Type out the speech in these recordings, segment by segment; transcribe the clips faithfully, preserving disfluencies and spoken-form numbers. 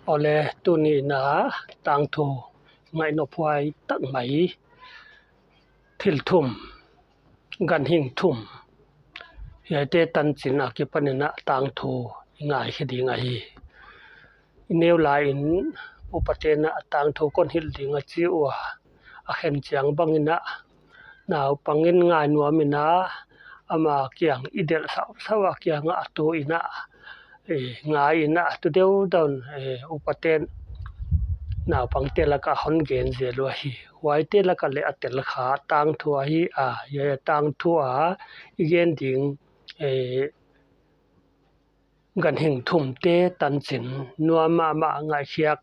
Awle, tuni in a tangthu ngaihna huai tak mai, thil thum, ganhing thum, hiaite tanchin a kipan in a tangthu i ngaikhe ding ahi. I neu lai in upate'n a tangthu kon hilh ding a chi ua, a khen chiang bang in a, naupang in ngai nuam in a, ama kiang i delh sauhsauh a, kiang a tu in a, eh, ngai in a, tu deuh dawn, eh, upate'n naupangte lak ah hon gen zel ua hi. Huaite lak ah leh a tel kha tangthu ahi a, hiai tangthu a i gen ding, eh, ganhing thumte tanchin nuam mahmah, ngaihkhiak,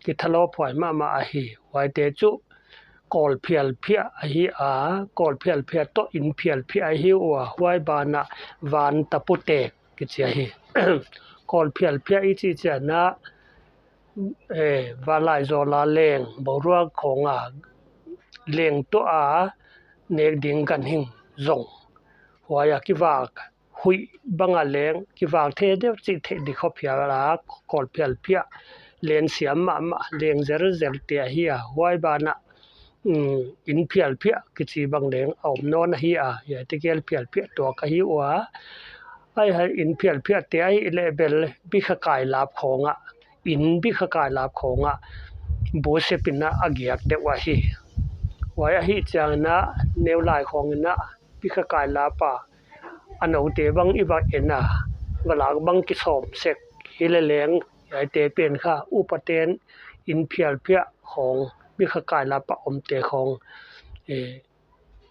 kithalawphuai mahmah ahi. Huaite chu kawlphialphiah ahi a, kawlphialphiah toh inphialphiah ahi ua, huai ban ah vanta putek kichi ahi. Kawlphialphiah i chih chiang a, eh, vanlaizawl a leng boruak khawng a, leng tuah a nek ding ganhing zong, huai a kivak huih bang a leng, kivak thei deuh chih theih di khop hial a, kawlphialphiah, leng siam mahmah, leng zelzel te ahi a, huai ban ah, um, inphialphiah kichi bang leng a om nawn ahi a, hiaite gel phialphiah tuak ahi ua. Ahi, inphialphiah te ahihleh bel bikhakai lap khawng ah, in bikhakai lap khawng ah bu sep in a a giak deuh ahi. Huai ahih chiang in a, neu lai khawng in a bikhakai lap a, a noute bang i va en a, va lak bang kisawm sek hi leh leng, hiaite pen kha upate'n inphialphiah khawng, bikhakai lap a omte khawng, eh,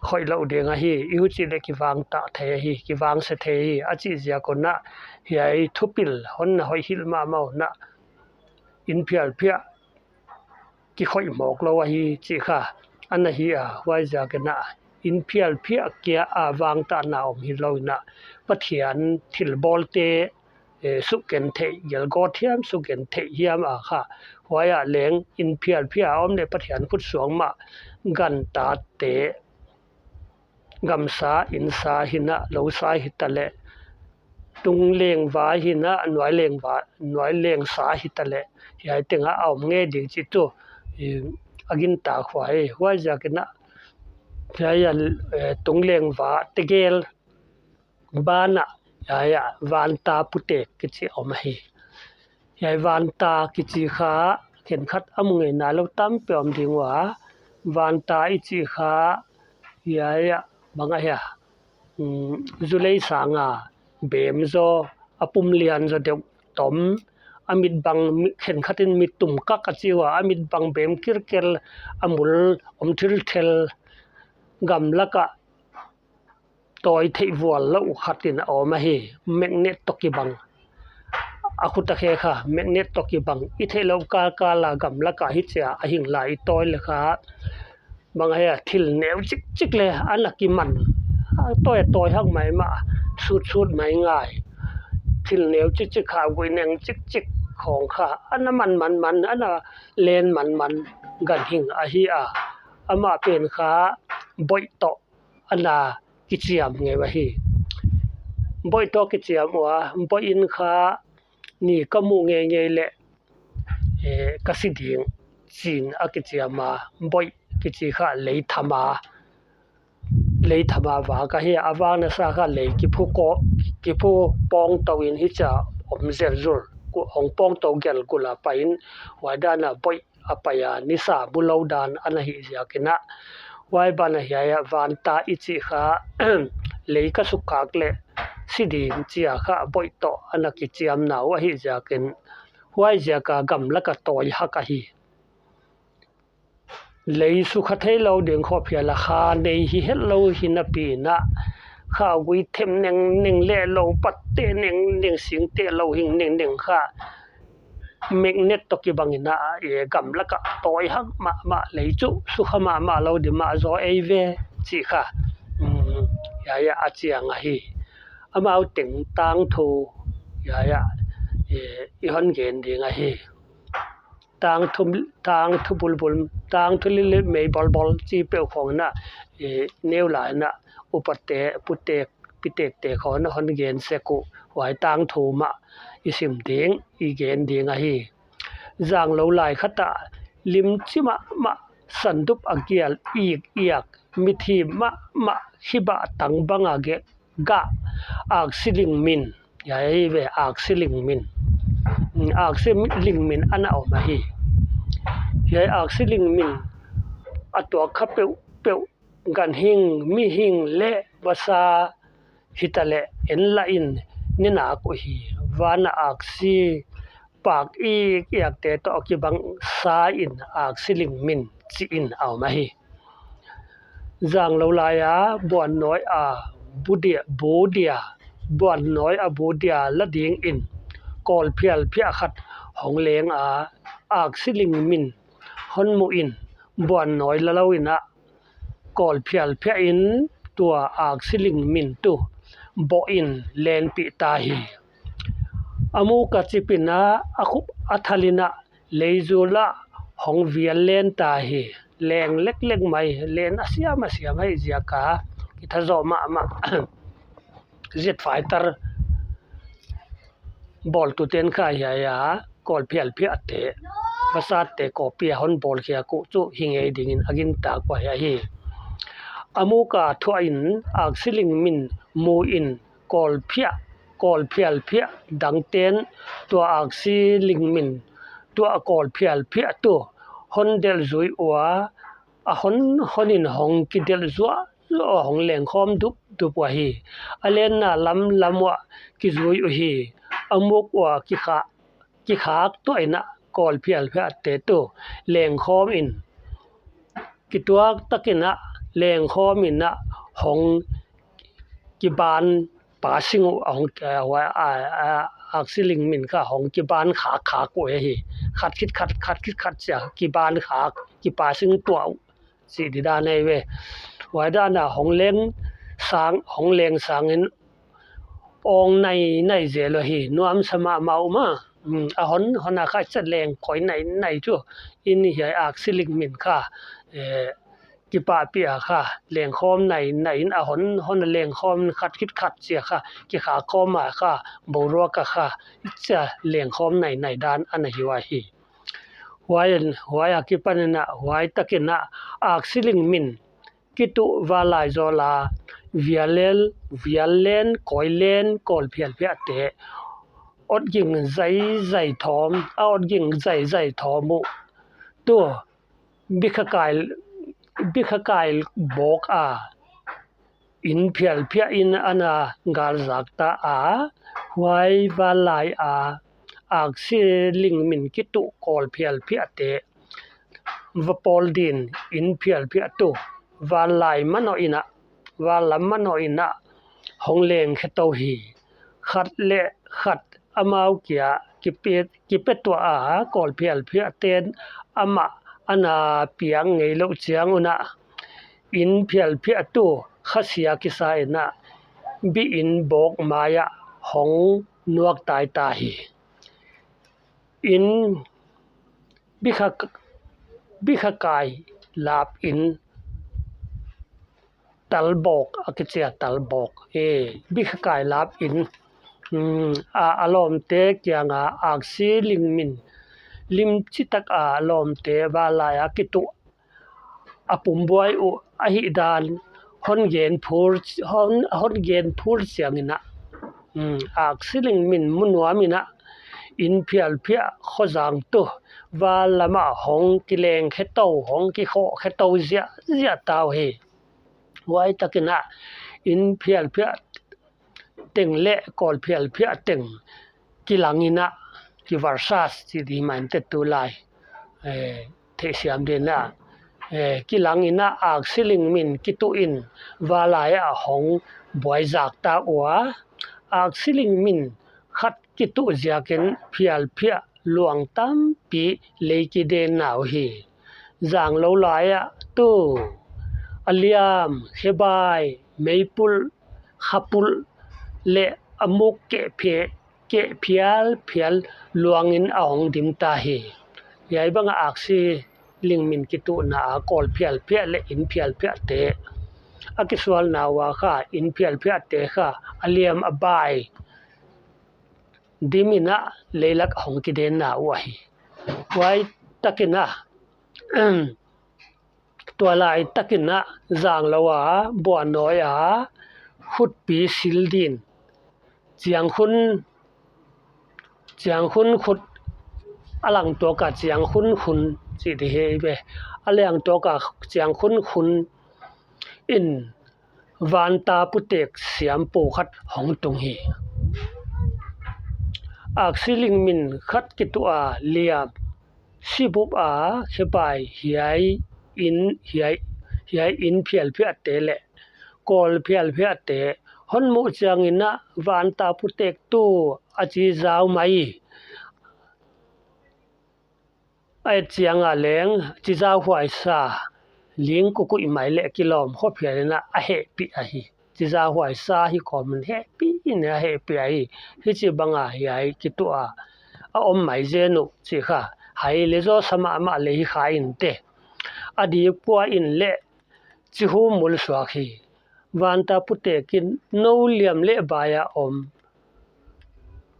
khoih louh ding ahi, i huchih leh kivang ta thei ahi, kivang se thei ahi, a chih ziak un a, hiai thupil hon na hoih hilh mahmah un a, inphialphiah kikhoih mawk lou ahi chih kha ana hi a, huaiziak in a, inphialphiah kia a vangtahna om hilou in a, Pathian thilbawlte, eh, sukgentheih, gelgawt hiam, sukgentheih hiam a kha, huai ah leng inphialphiah a om leh Pathian khut suang mah, gantate, gamsa, insa hi in a, lousa hitaleh, tung leng va hi in a, nuai leng va, nuai leng sa hitaleh, hiai teng a a om ngei ding chih tuh, eh, a gintak huai, huaiziak in a, hiai a, eh, tung leng va tegel ban ah, hiai a vanta putek kichi om ahi. Hiai vanta kichi kha khenkhat a mu ngei nailou tampi om ding ua, vanta i chih kha, hiai a bang ahia, um, zulei sang a bem zaw, a pum lian zaw deuh tom, a mit bang, mi-, khenkhat in mit tum kak a chi ua, a mit bang bem kirkel, a mul om thilthel, gamlak ah tawi theih vual louh khat in a om ahi, magnet toh kibang. A khut a khe kha magnet toh kibang, i theih louh kalkal a gamlak ah hichia a hing lai i tawi leh kha, bang ahia, thil neu chikchik leh ana kiman, a tawi tawi hak maimah, sutsut mai ngai. Thil neu chikchik, khaugui neng chikchik khawng kha ana man man man, ana len man man ganhing ahi a. Amah pen kha boih toh ana kichiam ngei ahi. Boih toh kichiam ua, boih in kha ni ka mu ngeingei leh, eh, ka si ding chi'n a kichiam a, boih kichi kha lei tham a, lei tham a vak ahi a, a vak nasa kha lei kiphu ko, kiphu pawngtou in hichia om zelzul, ku hong pawngtou gelgul a pai in, huai dan a boih a pai a, nisa mu lou dan ana hih ziak in a. Huai ban ah hiai a vanta i chih kha, lei ka sukkhak leh si ding chia kha boih toh ana kichiamna uh ahih ziak in, huaiziak a gamlak a tawi hak ahi. Lei sukha theilou ding khop hial a kha nei hi hetlou hi napi in a, khaugui them nengneng leh lou pat teh nengneng, sing teh lou hing nengneng kha magnet toh kibang in a, eh, gamlak ah tawi hak mahmah, lei chu sukha mahmah lou di mah zaw ei ve chih kha, um, hiai a chiang ahi. Amau teng tangthu hiai a, eh, i hon gen ding ahi. Tangthu, tangthu bulbul, tangthu lilih mei bolbol chi peuh khawng in a, eh, neu lai in a upate, putek, pi tektek hon hon gen sek uh, huai tangthu mah i sim ding, i gen ding ahi. Zang lou lai khat ah lim chi mahmah, sandup a gial ikiak, mithi mahmah, khibah tang bang a geh gah, aksi ling min. Hiai ve, aksi ling min. Mm, aksi mi-, ling min ana om ahi. Hiai aksi ling min a tuak kha peuhpeuh, ganhing, mihing leh vasa hitaleh en lah in ne nak uhi. Van a aksi pak ikiakte toh kibang sa in aksi ling min chi in a om ahi. Zang lou lai a buannawi a bu dia, bu dia, buannawi a bu dia la ding in kawl phial phiah khat hong leng a, aksi ling min hon mu in, buannawi la lou in a, kawl phial phiah in tua aksi ling min tuh boh in lenpih ta hi. A muk a chip in a, a khup a thal in a, leizul ah hong vial len ta hi. Leng leklek mai, len a siam a siam hi ziak a, kitha zoh mahmah. Jet fighter bawltu ten kha hiai a kawl phial phiahte, vasate copy a hon bawl khia uh chu hi ngei ding in a gintak uh ahi. A muk a thuah in aksi ling min mu in kawl phiah, kawl phial phiah dang ten tua aksi ling min tuh kawl phial phiah tuh hon delh zui ua, a hon hon in hong kidelh zuahzuah ua, hong lengkhawm dupdup ua hi. A lenna lamlam uah kizui uhi. A muk ua kikha, kikhak tuah in a, kawl phial phiahte tuh lengkhawm in, kituak tak in a, lengkhawm in a, hong kiban passing uh, hong, eh, huai, a, a, aksi ling min kha hong kiban khak khak uh ahi. Khat khit khat, khat khit khat chia kiban khak, kipassing tuah uh chih di dan ahi ve. Huai dan a hong leng sang, hong leng sang in awng nai nai zel uh ahi, nuamsa mahmah uh mah. Mm, a hon hon a kha chia leng koi nai nai chu in hiai aksi ling min kha, eh, kipahpih a kha lengkhawm nai nai in a hon hon a lengkhawm khat khit khat chia kha, kikhak khawm a kha, boruak a kha, chia lengkhawm nai nai dan ana hi ua hi. Huai, huai a kipan in a, huai tak in a, aksi ling min kituh vanlai zawl a vial lel, vial len, kawl len, kawl phial phiahte, awt ging zaizai thawm, a awt ging zaizai thawm uh tuh bikhakai, bikhakai bawk a, in phial phiah in ana gal zak ta a, huai vanlai a aksi ling min kituh kawl phial phiahte va pawl din in phial phiah tuh vanlai manoh in a, vanlam manoh in a hong leng khe tou hi. Khat leh khat amau kia kipe, kipe tuah a, kawl phial phiah ten amah ana piang ngei louh chiang un a, in phial phiah tuh khasia kisa in a, bi in bawk mai ah hong nuak tai ta hi. In bikha, bikhakai lap in talbawk, a kichi a talbawk. E, bikhakai lap in, mm, a, a lawmte kiang a aksi ling min lim chitak a lawmte vanlai a kituh a pumbuai uh ahihdan hon gen phur, hon, hon gen phur chiang in a, mm, aksi ling min mu nuam in a, in phial phiah khozang tuh vanlam ah hong kileng khe tou, hong kikhoh khe tou ziahziah ta uh hi. Huai tak in a, in phial phiah teng leh kawl phial phiah teng kilang in a, ki versus chi di mai te tulai, eh, theihsiam din a, eh, kilang in a aksi ling min kituh in vanlai ah hong buai zak ta ua, aksi ling min khat kituh ziak in phial phiah luang tampi lei kiden na uh hi. Zang lou lai ah tuh a liam, khebai, meipul, khapul leh a muk keh phe, keh phial phial luang in a hong dim ta hi. Hiai bang a aksi ling min kituhna a kawl phial phiah leh in phial phiahte a kisualna ua kha, in phialphiahte kha, a liam a bai dimin a leilak hong kidenna uh ahi. Huai takin a, tualai takin a, zanglou a, buannawi a, khutpi sil din, chiangkhun, chiangkhun khut, a lang tuak a chiangkhun khun, chi di hi ve. A lang tuak a chiangkhun khun in vanta putek siampu khat hong tung hi. Aksi lingmin khat kituh a liam, sibup a, khebai hiai in, hiai, hiai in phialphiahte leh kawl phialphiahte hon muh chiangin a, vanta putek tu a chi zau mai. A et chiang a leng, chi zau huai sa, ling kukuih mai leh kilawm khop hial in a, a hehpih ahi. Chi zau huai sa hi kawmin hehpih in a hehpih ahi. Hichibang a hiai kituh a, a om mai zen uh chi kha. Hai leh zaw sa mahmah leh hi kha in te. A dik pua in leh chi hu mul suak hi. Vanta putek in nou liam leh bai a om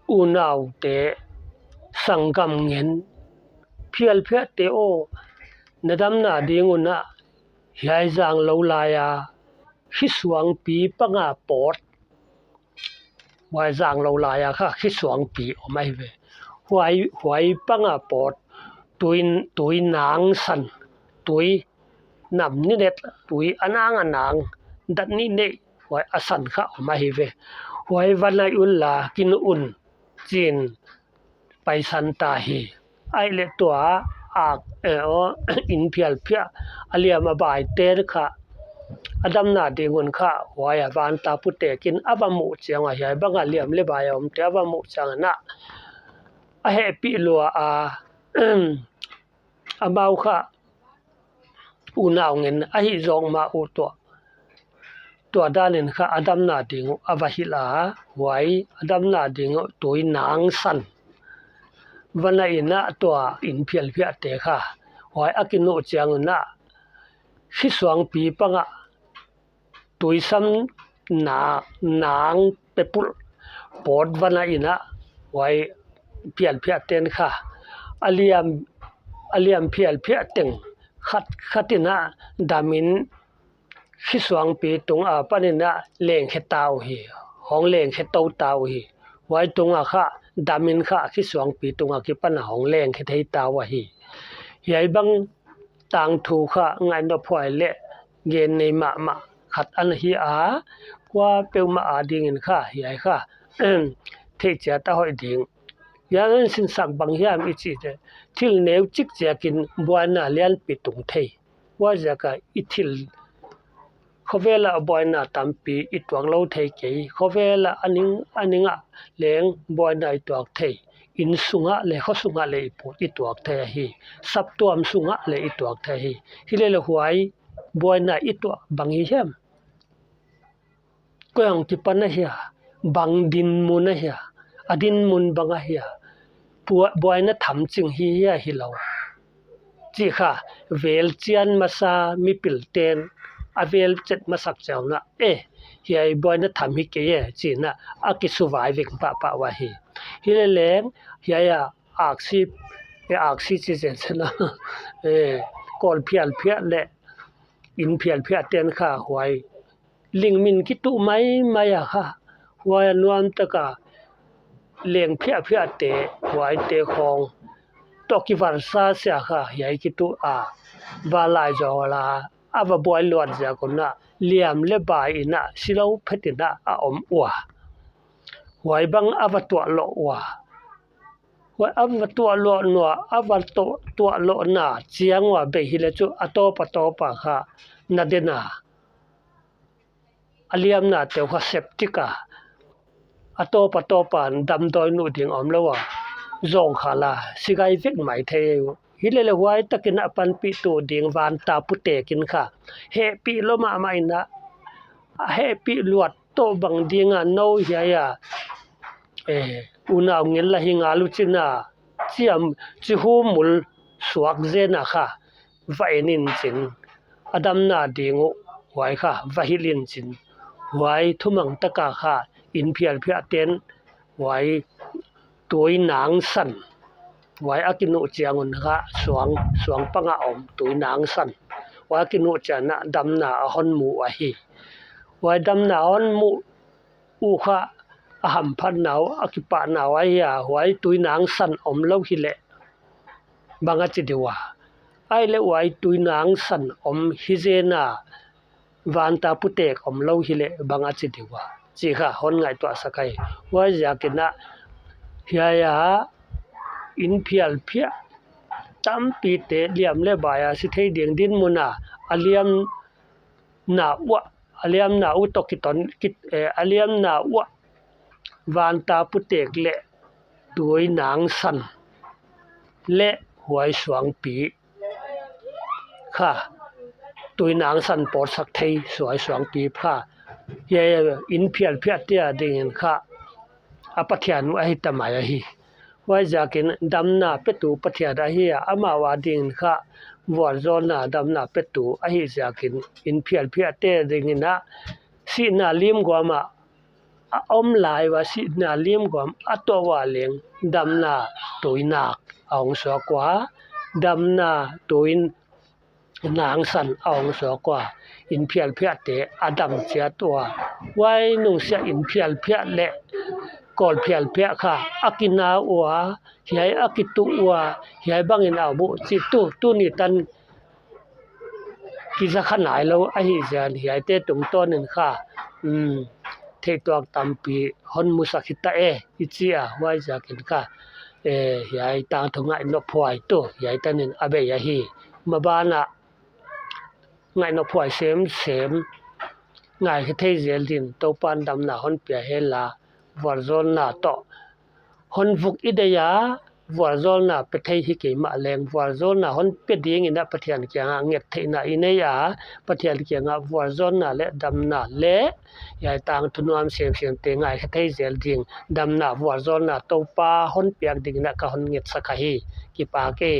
unaute sanggam ngen, phialphiahte aw, na damna ding un a, hiai zanglou lai a, khisuangpi panga pawt, huai zanglou lai a kha khisuangpi om ahi ve. Huai, huai panga pawt, tui, tui nang san, tui nam ni net, tui a nang a nang, dat ni nei, huai a san kha om ahi ve. Huai va nai un la, kinu un, chin, paisan ta hi. Ai leh tua, ak, eh, aw, in phialphiah, a liam a bai ten kha, a damna ding un kha, huai a vanta putek in a va muh chiang a hiai bang a liam leh bai a omte a va muh chiang a, a hehpih lua a, amau kha unau ngen ahi zong mah uh tua, tua dan in kha a damna ding uh a va hilh a, huai a damna ding uh tui nang san va nai in a, tua in phialphiahte kha, huai a kinu chiang un a, khisuangpi panga tuisam na, nang pepul pawt va nai in a, huai phialphiah ten kha, a liam, a liam phialphiah teng khat khat in a damin khisuangpi tung a panin a lengkhe ta uhi, hong lengkhe tou ta uhi. Huai tung a kha, damin kha khisuangpi tung a kipan a hong lengkhe thei ta uhi. Hiai bang tangthu kha ngainop huai leh gen nei mahmah khat ana hi a, kuapeuhmah a dingin kha, hiai kha, theih chiat a hoih ding. Hiai in sinsak bang hiam i chih leh, thil neu chik chiakin buaina lianpi tung thei. Huaiziak a i thil khovel a buaina tampi i tuak lou thei kei, khovel a a ning, a ning a leng buaina i tuak thei. Innsung a leh, khosung a leh i pu-, i tuak thei ahi. Saptuam sung a leh i tuak thei ahi. Hileleh huai buaina i tuah bang hi hiam? Koi hong kipan ahia? Bang dinmun ahia? A dinmun bang ahia? Bua-, buaina tham ching hi hia hilou? Chih kha, vel chian masa mipil ten, a vel chet masak chiang un a, eh, hiai buaina tham hi kei e, chi in a, a kisuvai vek pahpah uhi. Hileleng, hiai a, aksi, eh, aksi chi zen zen a, eh, kawl phialphiah leh, in phialphiah ten kha huai lingmin kituh maimai a kha, huai a nuam taka leng phiahphiahte, huaite khong toh kivarsa sia kha, hiai kituh a, va lai zaw la, a va buai luat ziak un a, liam leh bai in a, silou phet in a, a om ua. Huai bang a va tuah loh ua. Huai a va tuah loh nua, a va tuah, tuah lohna chiang ua bei hileh chu a tawp a tawp a kha na den a. A liamnate uh kha septic a, a tawp a tawp a damdawi nuh ding omlou a, zawng kha la, sigai vek mai thei uh. Hileleh huai takin a panpih tuh ding vanta putek in kha, hehpih lua mahmah in a, a hehpih luat toh bang ding a nou hiai a, eh, unau ngen la hi ngal uh chi in a, chiam, chi hu mul suak zen a kha, va en in chin, a damna ding uh, huai kha va hilh in chin. Huai thumang taka kha inphialphiah ten huai tuinang san, huai a kinuh chiang un kha suang, suang panga om tuinang san, huai a kinuh chiang a damna a hon mu ahi. Huai damna a hon mu uh kha a hamphatna uh, a kipahna uh ahi a, huai tuinang san om lou hileh bang a chi di ua. Ahihleh huai tuinang san om hi zen a, vanta putek om lou hileh bang a chi di ua, chih kha hon ngaihtuah sak ahi. Huaiziakin a, hiai a inphialphiah tampite liam leh bai a si thei ding dinmun a, a liamna uah, a liamna uh toh kiton, ki, eh, a liamna uah vanta putek leh tuinang san leh huai suangpi kha, tuinang san pawtsak thei suai suangpi kha, hiai inphialphiahte adingin kha a Pathian uh ahi tamai ahi. Huaiziakin damna petu Pathian ahi a, amau adingin kha vualzawlna damna petu ahih ziakin inphialphiahte dingin a sihna lim guam a a om lai ua, sihna lim guam a tuah ua leng damna tuinak a hong suak ua, damna tuinang san a hong suak ua, inphialphiahte a dam chiat ua. Huai nungsiah inphialphiah leh kawlphialphiah kha a kinau ua, hiai a kituh ua, hiai bangin a om uh chih tu, tuni tan kiza kha nailou ahih ziakin hiaite tungtawnin kha, um, theihtuak tampi hon musak hita e, i chi a, huaiziakin kha, eh, hiai tangthu ngaihnophuai tu hiai tanin a bei ahi. Maban ah ngaihnophuai semsem, ngaikhe thei zel din, Toupan damna hon pia hen la, vualzawlna toh hon vuk i deih a, vualzawlna pe thei hi kei mahleng, vualzawlna hon pe dingin a Pathian kiangah nget theihna i nei a, Pathian kiangah vualzawlna leh damna leh hiai tangthu nuam semsemte ngaikhe thei zel ding, damna vualzawlna Toupa hon piak dingin a ka hon ngetsak ahi. Kipak e.